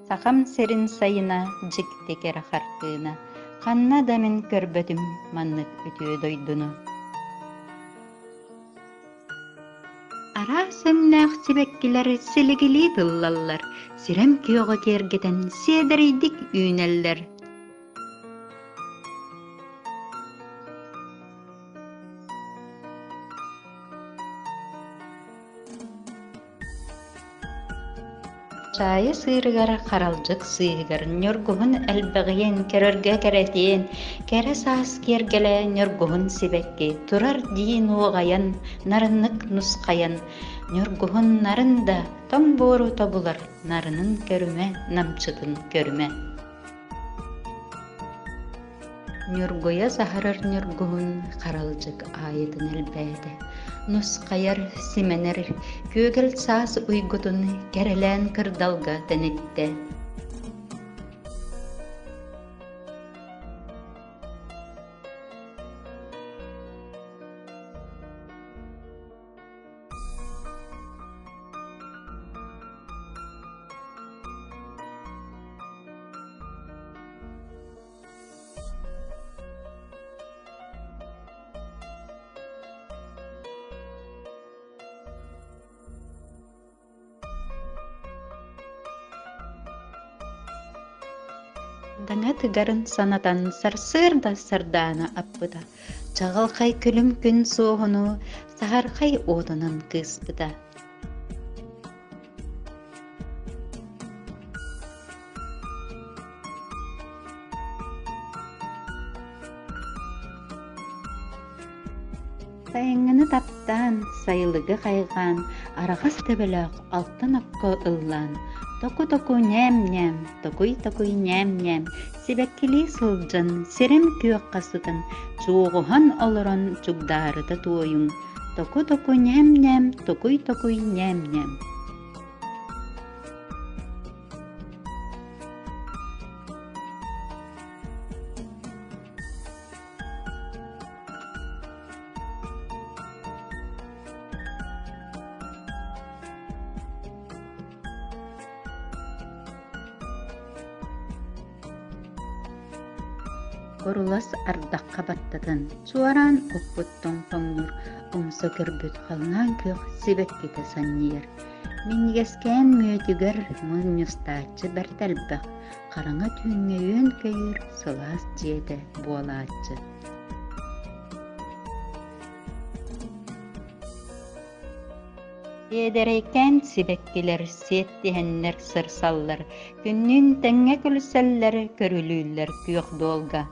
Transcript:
Сахам сирин сайына дьикти кэрэ хартыына, ханна да мин көрбөтүм маннык үтүө дойдуну. Араас өҥнөөх сибэккилэр силигилии тыллаллар, сирэм күөҕэ киэргэтэн сиэдэрэйдик үүнэллэр. Чаайы сыырыгар, харалдьык сыыһыгар ньургуһун элбэҕиэн, көрөргө кэрэтиэн, кэрэ саас киэргэлэ ньургуһун сибэкки турар дии нуоҕайан, нарыннык нусхайан, ньургуһун нарын да тоҥ буору тобулар, нарынын көрүмэ, намчытын көрүмэ. Ньургуйа саһарар ньургуһун харалдьык аайытын элбээтэ, нусхайар, симэнэр, күөгэл саас уйгутун кэрэлээн кырдалга тэниттэ. Даҥа тыгарын санатан сарсыарда сардаана аппыта, чаҕылхай күлүм күн суоһуну саһархай уотунан кыыспыта. Сайыҥҥыны таптаан, сайылыгы хайҕаан, араҕас төбөлөөх алтан окко ыллаан, току-току ньээм-ньээм, токуй-токуй ньээм-ньээм, сибэккилии сылдьан, сирэм күөххэ сытан, чуоҕуһан олорон чугдаарыта туойуҥ, току-току ньээм-ньээм, токуй-токуй ньээм-ньээм. Курулас ардахха баттатан, чуораан оппут тоҥ-тоҥнуур, умса көрбүт халлаан күөх сибэккитэ санньыйар. Минньигэскээн мүөтүгэр мунньустааччы бэрт элбэх, хараҥа түүҥҥэ үөн-көйүүр сылаас дьиэтэ буолааччы. Сиэдэрэйкээн сибэккилэр сиэттиһэннэр сырсаллар, күннүүн тэҥҥэ күлсэллэр, көрүлүүллэр күөх дуолга.